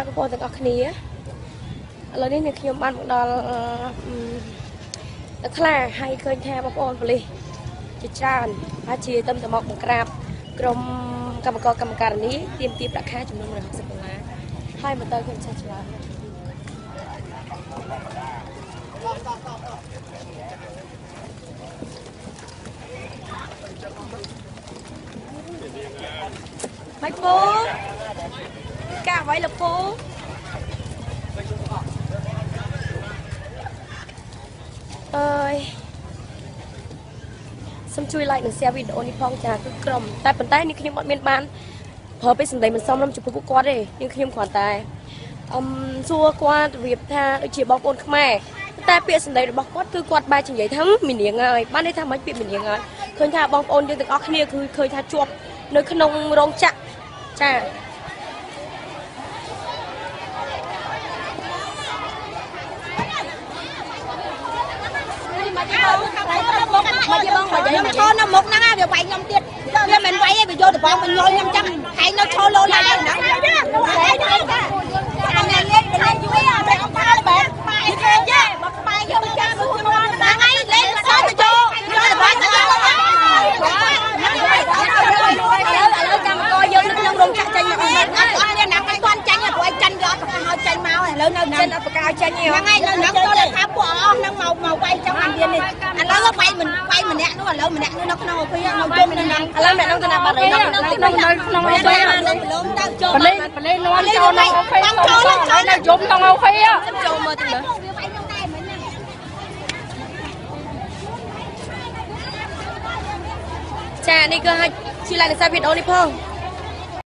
ម៉ែបងប្អូនទាំងអស់គ្នាឥឡូវនេះនាងខ្ញុំបានមកដល់ទឹកថ្លាហើយឃើញថាបងប្អូនប៉ូលីសជាច្រើនហើយជាទៅមកបង្ក្រាបក្រុមកម្មករកម្មការិនីទាមទារប្រាក់ខែចំនួន160ដុល្លារហើយមកទៅខ្ញុំចេះច្រើនមិនពូកាអ្វីលោកពូអើយសូមជួយ like និង share វីដេអូនេះផងចាគឺក្រុមតែប៉ុន្តែនេះខ្ញុំអត់មានបានប្រើពេលសម្ដីមិនសមរម្យចំពោះពួកគាត់ទេនេះខ្ញុំគ្រាន់តែសួរគាត់របៀបថាដូចជាបងប្អូនខ្មែរតែពាក្យសម្ដីរបស់គាត់គឺគាត់បែរជានិយាយថាមីនាងហើយបានន័យថាមិនពាក្យមីនាងហើយឃើញថាបងប្អូនយើងទាំងអស់គ្នាគឺឃើញថាជាប់នៅក្នុងរោងចក្រចាមកខ្ញុំឈរនៅមុខហ្នឹងវាវាយខ្ញុំទៀតវាមិនវាយទេវាយកដបងមកញយខ្ញុំចឹងហែងនៅឈរលោឡាហ្នឹងអានេះលេងលេងយូរអាបែបអត់បែបខ្មែរឃើញទេមកខ្មែរយើងចាំហ្នឹងហើយលេងសើទៅចូលយកដបងទៅចូលឥឡូវកម្មករយើងនៅក្នុងរោងចក្រចេញមកអត់អត់នេះណាគេទាន់ចាញ់ព្រោះឲ្យចាញ់វាអត់ប្រកាសឲ្យចាញ់មកឥឡូវនៅហ្នឹងអត់ប្រកាសឲ្យចាញ់ទេហ្នឹងហើយនៅហ្នឹងតើថាពួកអស់ហ្នឹងមកមកវាយចឹងបានវានេះឥឡូវវាយមិនវាយម្នាក់នោះឥឡូវម្នាក់នោះនៅក្នុងអូភីនៅជុំនៅហ្នឹងឥឡូវម្នាក់នោះទៅណាបាត់ហើយក្នុងនៅក្នុងអូភីលំទៅចូលបលីនាំចូលនៅអូភីចូលនៅយំក្នុងអូភីចូលមើលទៅលើចានេះគឺឲ្យជួយ like និង share វីដេអូនេះផង